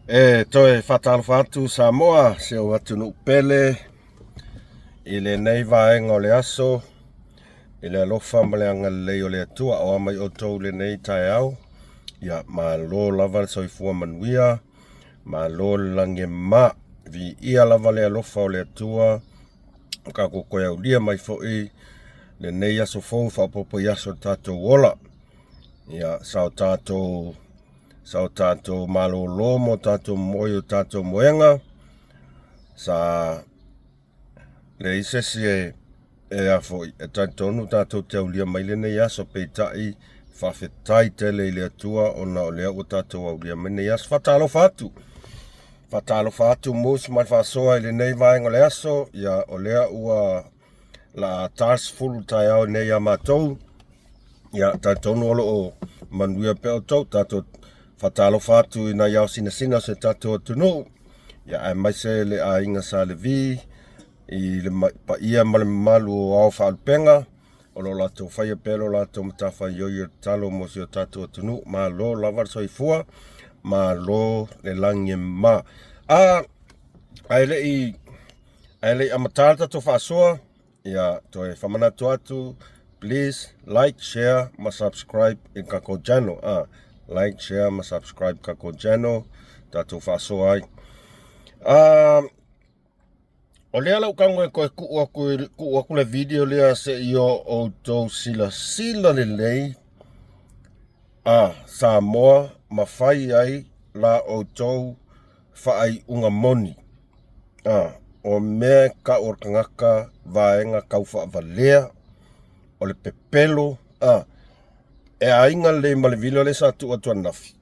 E toe faatalofa atu Samoa, si ou atunuu pele i lenei vaega o le aso, i le alofa ma le agalelei o le Atua. O a mai outou i lenei taeao, ia malo lava le soifua manuia, malo le lagi e mama. Viia lava le alofa o le Atua, ua tatou toe aulia mai foi lenei aso fou faaopoopo i aso o le tatou ola. Ia, sa o tatou Sa o tatou malolo ma o tatou moe i o tatou moega, sa leai se isi e e a foi, e talitonu tatou te aulia mai lenei aso, peitai faafetai tele i le Atua ona o lea ua tatou aulia mai lenei aso. Faatalofa atu, faatalofa atu Moose ma le faasoa i lenei vaega o le aso, ia o lea ua la ta 10 taeao nei ia matou. Ia, talitonu o lo o manuia pea outou. Tatou faatalofa atu i nai ao sinasina o se tatou atunuu, ia, aemaise le aiga Sa Levi, i le paia ma le mamalu o ao faalupega, o lo o latou faia pea lo latou matafaioi o le tatalo mo si o tatou atunuu. Malo lava le soifua, malo le lagi e mama. A, ae le i Ae le i amata le tatou faasoa, ia toe faamanatu atu, please like, share ma subscribe i le tatou channel. Ah, like, share ma subscribe tatou channel, tatou faasoa ai. Ah, o lea lau tago e toe tuu atu, tuu atu le video lea se i o outou silasila lelei a Samoa ma fai ai la outou faaiuga moni. A, o mea e tau o le tagata vaega tau faavalea, o le pepelo, a, e aiga lelei ma le vila lea sa tuu atu ananafi.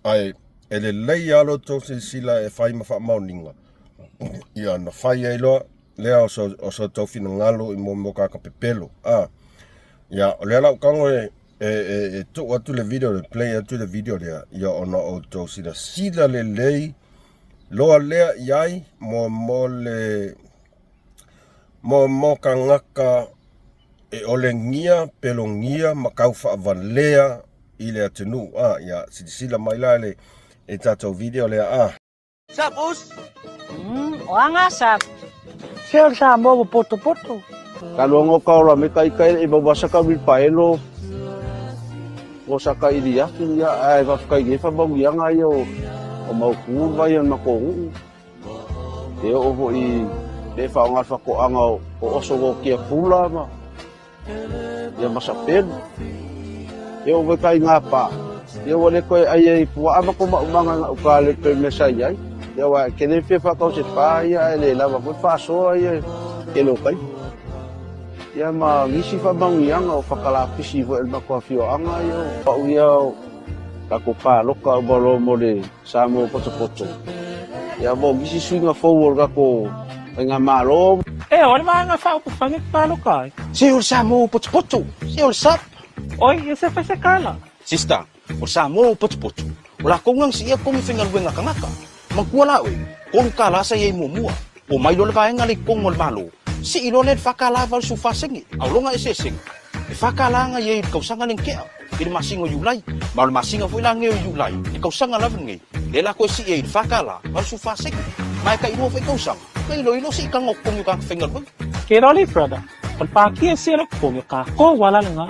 Ae e lelei lava lo outou silasila e fai ma faamaoniga, ia ona fai ai loa lea o so outou finagalo i mea o tagata pepelo. A, ia, o lea la ou tago e e tuu atu le video le play atu le video lea ia ona outou silasila lelei loa lea i ai mo mo le mo mo tagata e olegia pelogia ma tau faavalea i le atunuu a ia silasila mai la le e tatou video lea a Sup, Us? O aga sap. Se o le Samoa ua potopoto. Kaluanga o kaola me ka ika e maua sa ka wilpaelo o sa ka ili atu ia ae faafetai i nei faamanuiaga ia o o mau ku vai o le matou nuu. E oo foi pe faaaoga le faatoaga o oso o pula ma ia ma sapelu. E oo foi kai ngā pā. Ia ua le koe ai ai puaa ma ko maumaga ngā uka le pe mea sa i ai. Ia wa ke le fia whakau se pā ia e le lava foi whaasoa ia ke lo kai. Ia ma nisi whamaungianga o whakalapisi foi el matua whioanga ia o pau ia o kako pāloka o malo mo le Samoa potopoto. Ia mo nisi suiga fou o le kako faigamalo. E, o le vaega faaupufai e te pāloka ai. Se o le Samoa potopoto, se o le sap. Oi, e se fai se kala. Sister, o le Samoa potopoto, o lakou na siia totogi faigaluega tagata. Matua la oe, $3 sa i ai muamua. Oo mai loa le vaega lea i totonu o le Malo, sii loa lea i le $4.84 sene. A o lona eseesega, e $4 na i ai i le tausaga lea na tea, i le masina o Iulai. Ma o le masina foi la nei o Iulai, le tausaga lava lenei, lea la toe sii ai i le $4.84 sene. Ma e tailua foi tausaga, na iloilo siitaga o totogi o tagata faigaluega. Ke roli brother, o le pākia e sia le totogi o kākou ala lena.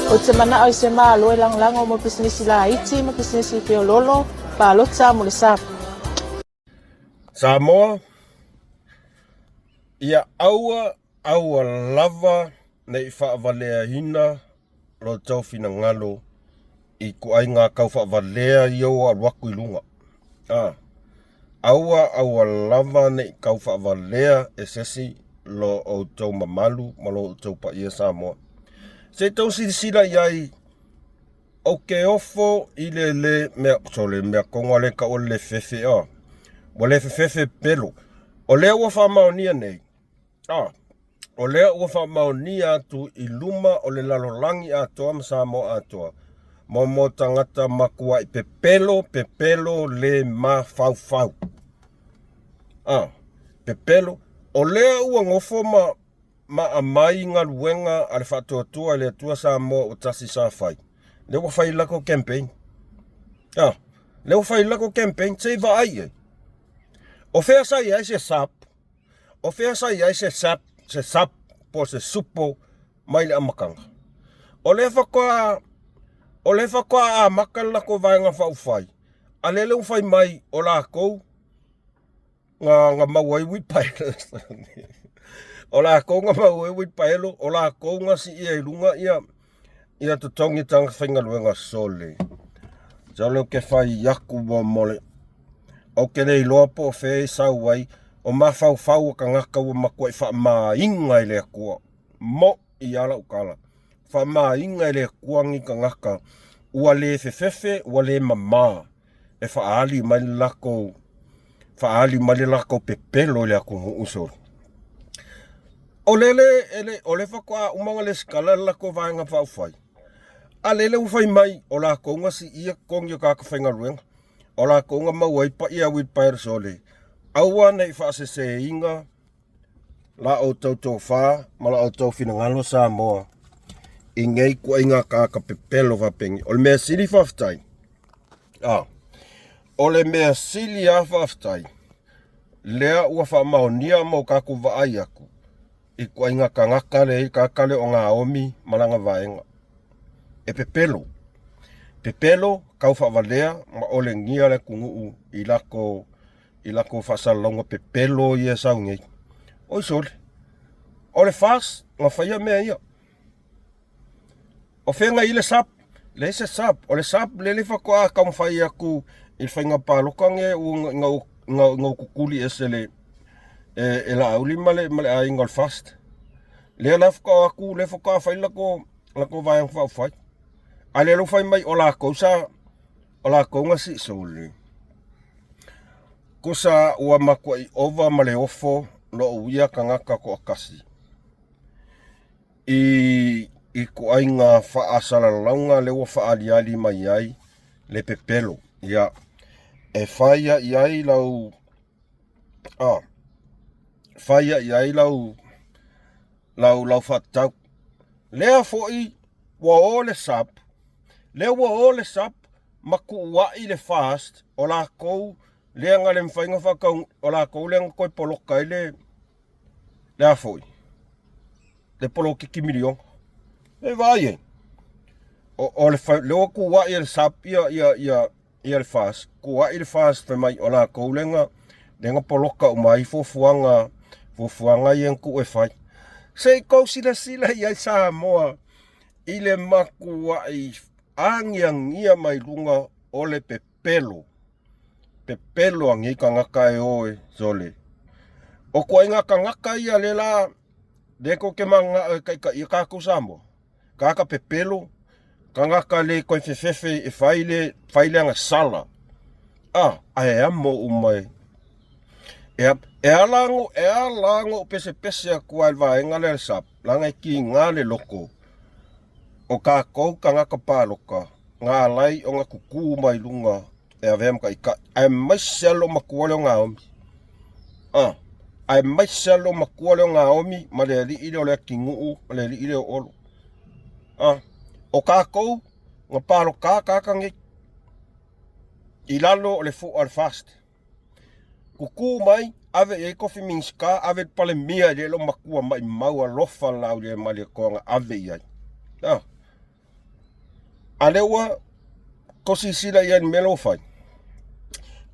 Ou te manao i se Malo e lagolago mo pisinisi laiti ma pisinisi feololo, palota mo le SAP. Samoa, ia aua, aua lava ne i faavaleaina lo tou finagalo i ituaiga tau faavalea ia ua alu atu i luga. A, aua, aua lava ne i tau faavalea e se isi lo outou mamalu ma lo outou paia Samoa. Se i tou silasila i ai Ou te ofo i le le mea, sole mea tonu a le tau o le lefefefe a. Ua lefefefe pelo. O lea ua faamaonia nei, a, o lea ua faamaonia atu i luma o le lalolagi atoa ma Samoa atoa, mo mo tagata matuai pepelo, pepelo le mafaufau. A, pepelo. O lea ua nofo ma ma aumai galuega a le Faatuatua i le Atua Samoa ua tasi sa fai. Lea ua fai le latou campaign. Ah. Lea ua fai lako campaign, se i vaai i ai. O fea sa i ai se SAP? O fea sa i ai se SAP, se SAP po o se SUPO mai le amataga? O lea faatoa o lea faatoa amata le latou Vaega Faaupufai, a lea ua fai mai o latou na na maua ai uilipaelo. O latou na maua ai uilipaelo, o latou na siia i luga ia ia totogi o tagata faigaluega sole. Sole ou te fai atu mo le ou te le iloa po o fea e sau ai o mafaufau o tagata ua matuai faamaina e le Atua. Mo'i lava lau tala. Faamaina e le Atua ni tagata ua le fefefe, ua le mama e faaali mai le latou faaali mai le latou pepelo i le atunuu sole. O lele e le o le faatoa uma ona resitala le latou Vaega Faaupufai, a lele ua fai mai o latou na siia totogi o tagata faigaluega, o latou na maua ai paia uilipaelo sole. Aua ne i faaseseina la outou tofa ma la outou finagalo Samoa i nei ituaiga tagata pepelo faapenei. O le mea sili faafetai, a o le mea sili lava faafetai, lea ua faamaonia ma ua tatou vaai atu i ituaiga tagata lea, tagata lea o Naomi ma lana vaega e pepelo, pepelo, taufaavalea ma olegia le atunuu i latou i latou faasalalauga pepelo ia e sau nei. Oi sole, o le FAST na faia mea ia. O fea na i le SAP? Leai se SAP. O le SAP lele faatoa taumafai atu i le faiga palota nei ua na na tutuli ese le e Laauli ma le aiga o le FAST. Lea la faatoa atu, lea faatoa fai le latou Vaega Faaupufai. A lea la ua fai mai o latou sa o latou na sii sole. Tusa ua matuai ova ma le ofo lou ia tagata toatasi i ituaiga faasalalauga lea ua faaaliali mai ai le pepelo. Ia, e fai lava i ai lau fai lava i ai lau lau lau faatatau. Lea foi ua o le SAP, lea ua o le SAP ma tuuai le FAST o latou lea na le mafai ona faatau, o latou lea na toe poloka ai le le a foi le poloketi miliona. E vaai ai, o le lea ua tuuai e le SAP ia ia ia ia le FAST, tuuai le FAST fai mai o latou lea na lea na poloka uma ai fuafuaga fuafuaga ia na tuu e fai. Se i tou silasila i ai Samoa i le matuai agiagia mai luga o le pepelo, pepelo a nei tagata e o e sole. O ituaiga tagata ia lea la lea tou te mananao e taitaia tatou Samoa, tagata pepelo, tagata le toe fefefe e fai le fai le agasala, a ae amo uma e e ala e ala ona ou pesepese atu lava i le vaega lea o le SAP, leaga e tiga le loto o tatou tagata palota na ala ai ona tutu mai luga e avea ma taitai, aemaise lava le loomatua lea o Naomi. A, aemaise lava le loomatua lea o Naomi ma le alii lea o Leatinuu ma le alii lea o Olo. A, o tatou na palota tagata nei i lalo o le fua o le FAST. Tutu mai, ave i ai tofi Minisita, ave i le Palemia e le loomatua maimau alofa le Laaulialemalietoa na ave i ai. A, a lea ua tou silasila i ai i le mea lea ua fai?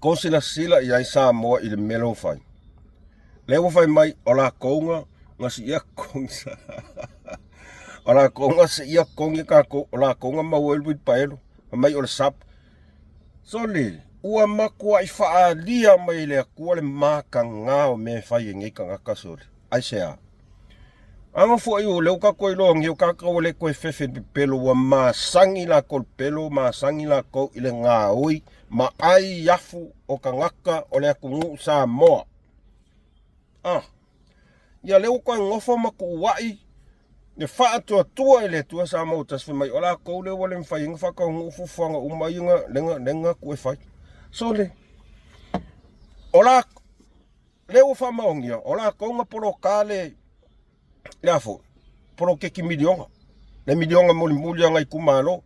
Tou silasila i ai Samoa i le mea lea ua fai? Lea ua fai mai o latou na na siia totogi o latou na siia totogi tatou, o latou na maua ai le uilipaelo, fai mai o le SAP. Sole, ua matuai faaalia mai e le Atua le mataga o mea e fai e nei tagata sole. Aisea? Aga foi o lea ua tatou iloa nei o tagata ua le toe fefe i le pepelo, ua masani latou i le pepelo, masani latou i le gaoi ma ai afu o tagata o le atunuu Samoa. Ah, ia lea ua toe nofo ma tuuai le faatuatua i le Atua Samoa ua tasi fai mai o latou lea ua le mafai ai ona faataunuu fuafuaga uma ia na lea na lea na tuu e fai. Sole, o la lea ua faamaonia o latou na poloka le le a foi poloketi miliona, le miliona mulimuli a nai itumalo.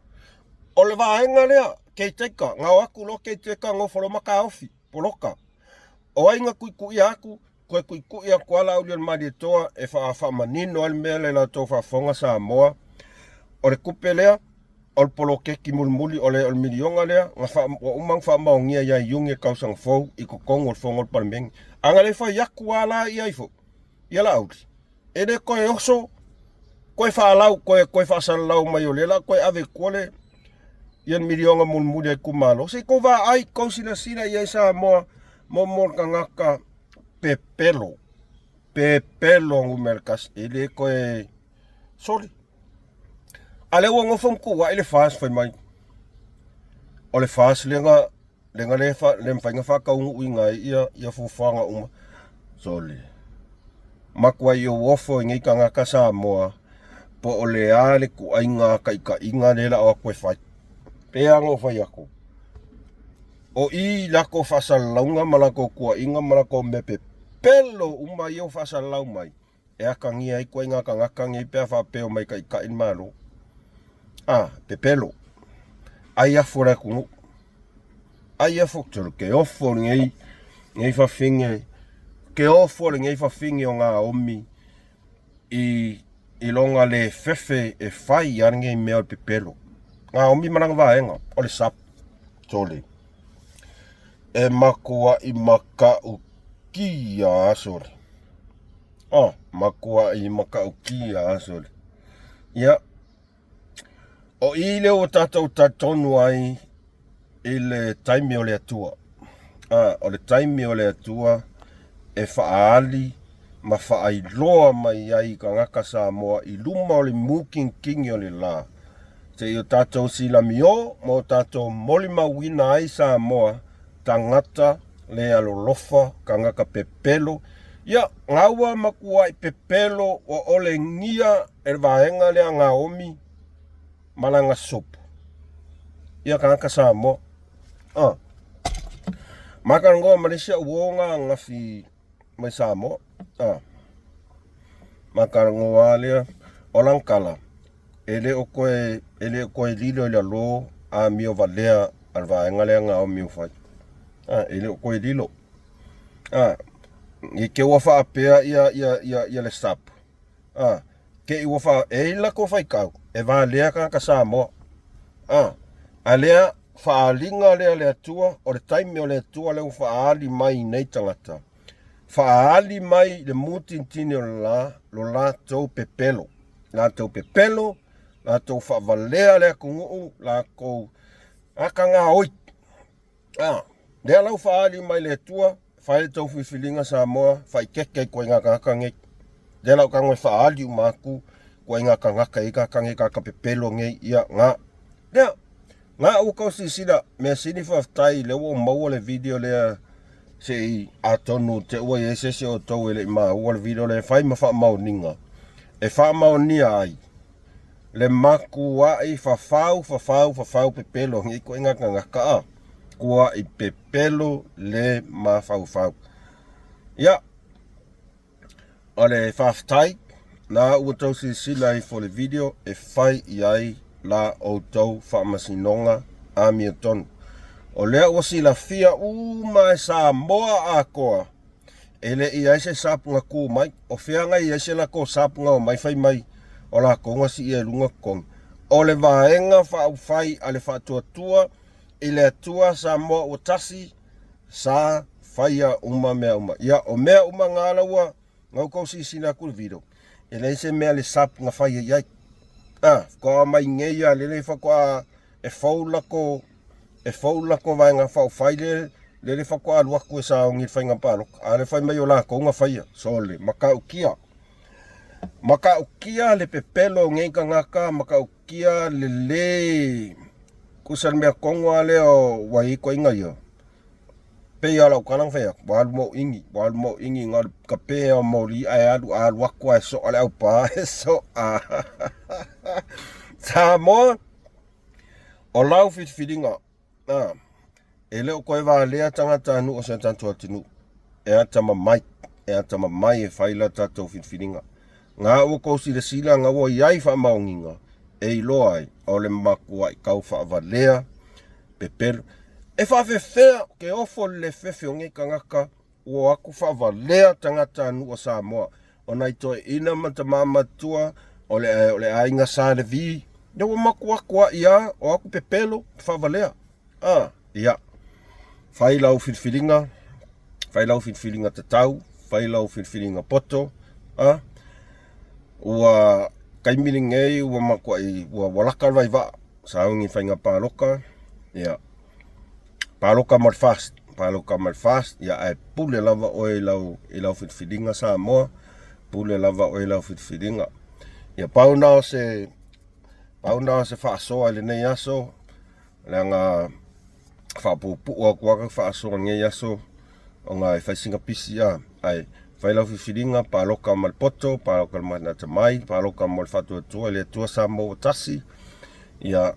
O le vaega lea. caretaker, gao aku loa caretaker gofo loa ma taofi, poloka. O ai na tuituia atu, toe tuitui atu lava Laaulialemalietoa e faamanino ai le mea lea i la outou faafofoga Samoa. O le tupe lea, o le poloketi mulimuli o le miliona lea na faa, ua uma ona faamaonia ia Iuni le tausaga fou i totonu o le fono o le Palemene. A na le fai atu lava la ia ifo, ia Laauli, e le toe oso, toe faalau, toe, toe faasalalau mai o lea la toe ave i tua le, ia le miliona mulimuli a itumalo. Se i tou vaai, tou silasila i ai Samoa, mo mo le tagata pepelo, pepelo numera tasi, e le toe soli. A lea ua nofo ma tuuai le FAST fai mai. O le FAST lea na le na le, fa, le mafai na faataunuuina ai ia, ia fuafuaga uma. Soli. Matuai ou ofo i nei tagata Samoa po o le a le tuaiga taitaiga lea la o atu e fai. Pea na ou fai atu. O i latou faasalalauga ma latou tuuaiga ma latou mea pepelo uma ia ua faasalalau mai, e atagia ai ituaiga tagata nei pe a faapea omai taitai le Malo. A, pepelo. Ai afu o le atunuu. Ai afu, tolo ke ofo lenei, nei fafine, ke ofo lenei fafine o Naomi i, i lona le fefe e fai a lenei mea o le pepelo. Naomi ma lana vaega, o le sap. Sole. E makuaʻi makaʻukia a sole. Oh, makuaʻi makaʻukia a sole. Ia, o i lea ua tatou talitonu ai i le taimi o le Atua. Ah, o le taimi o le Atua e faaali ma faailoa mai ai i tagata Samoa i luma o le mukinkingi o le lā, seia o tatou silamiō ma o tatou molimauina ai Samoa, tagata le alolofa, tagata pepelo. Ia, gaua matuai pepelo ua olegia e le vaega lea a Naomi ma lana sopo, ia tagata Samoa. Ah. Makalanoa ma le isi au uo na ananafi mai Samoa. Ah. Makalanoa lea o lana tala e le o toe e le o toe lilo i lalo amio valea a le vaega lea na omio fai. Ah, e le o toe lilo. Ah, i te ua faapea ia ia ia ia le SAP. Ah, te i ua fa e i latou faitau e valea tagata Samoa. Ah, a lea faaaliga lea le Atua, o le taimi o le Atua lea ua faaali mai i nei tagata. Faaali mai le mutinitini o le la, lo latou pepelo. Latou pepelo, latou faavalea le atunuu, latou akagaoi. Ah, lea la ua faaali mai le Atua, fai le tou filifiliga Samoa, faaikeke i ituaiga tagata nei. Lea la ua tago e faaali uma atu ituaiga tagata e i tagata nei, tagata pepelo nei, ia, na. Lea, na ua tou silasila, mea sili faafetai lea ua ou maua le video lea se i atonu te ua i ai se isi o outou e le i maua le video lea e fai ma faamaoniga e faamaonia ai le matuaʻi fafau fafau fafau pepelo nei ituaiga tagata a kuaʻi pepelo le mafaufau. Ia, o le faafetai na ua tou silasila ifo le video e fai i ai la outou faamasinoga amiotonu. O lea ua silafia uma e Samoa atoa e le i ai se SAP na tu mai. O fea na i ai se latou SAP na omai fai mai o latou na siia i luga totogi. O le Vaega Faaupufai a le Faatuatua i le Atua Samoa ua tasi sa faia uma mea uma. Ia, o mea uma na la ua na outou silasila atu i le video, e leai se mea le SAP na faia i ai. Ah, faatoa mai nei a lele faatoa e fou lako e fou lako vaega faaupufai le lele faatoa alu atu e saogi i le faiga palota. A le fai mai o latou na faia, sole, matautia. Matautia le pepelo o nei tagata, matautia le le tusa le mea tonu lava lea ua i ai ituaiga ia. Pei lava o lau tala na fai atu, ua alu mauini, ua alu mauini na o le kape o moli ae alu alu atu ae soa le aupa e soa. Samoa, o lau filifiliga, a, e le o toe valea tagatanuu o si o tatou atunuu e atamamai, e atamamai e fai la tatou filifiliga. Ga ua tou silasila ga ua i ai faamaoniga e iloa ai o le matuai tau faavalea. pepelo. E faafefea ke ofo le lefefe o nei tagata ua o atu faavalea tagata a nuu o Samoa ona i toeaina ma tama matua o le, o le aiga Sa Levi, ia ua maku atu ai a o atu pepelo faavalea. Ah, ia. Fai lau filifiliga, fai lau filifiliga tatau, fai lau filifiliga poto, ah. Ua taimi lenei ua matuai ua, ua laka le vaivaa sauni faiga paloka, ia. Paloka mo le FAST, paloka mo le FAST, ia ae pule lava oe i lau, i lau filifiliga Samoa, pule lava oe i lau filifiliga. Ia pau na o se, pau na o se faasoa i lenei aso, leaga faapuupuu atu lava faasoa i lenei aso, ona e fai sina pisi a, ae fai lau filifiliga, paloka ma le poto, paloka ma le atamai, paloka mo le faatuatua i le Atua Samoa ua tasi, ia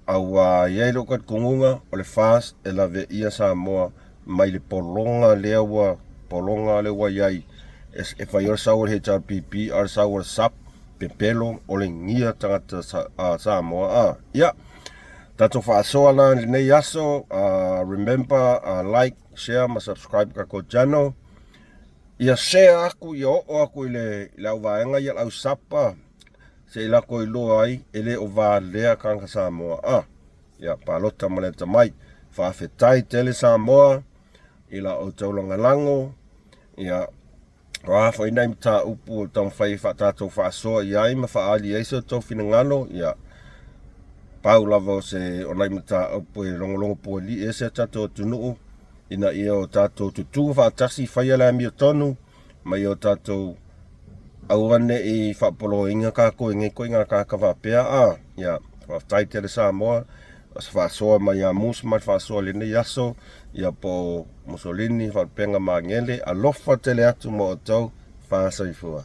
Aua e i ai lou talitonuga o le FAST e laveia Samoa mai le pologa lea ua pologa lea ua i ai e fai o le sau o le HRPP a o le sau o le SUP pepelo o le gia tagata Samoa a ia tatou faasoa la lenei aso remember like share ma subscribe tatou channel ia share atu ia oo atu i le i le au vaega ia le au SUP a Se i lako iloa ai e le o valea tagata Samoa a ia palota ma le atamai. Faafetai tele Samoa i la outou lagolago ia o a foi nai mataupu o taumafai e faatatou faasoa i ai ma faaali ai se outou finagalo ia pau lava o se o nai mataupu e logologo pualii ai se tatou atunuu ina ia o tatou tutū faatasi faia le amiotonu ma ia o tatou aua ne i faapoloina tatou i nei ituaiga tagata faapea a ia faafetai tele Samoa o se faasoa mai ia Mus ma le faasoa i lenei aso ia po o Mussolini Faalupega Magele alofa tele atu ma outou fa soifua.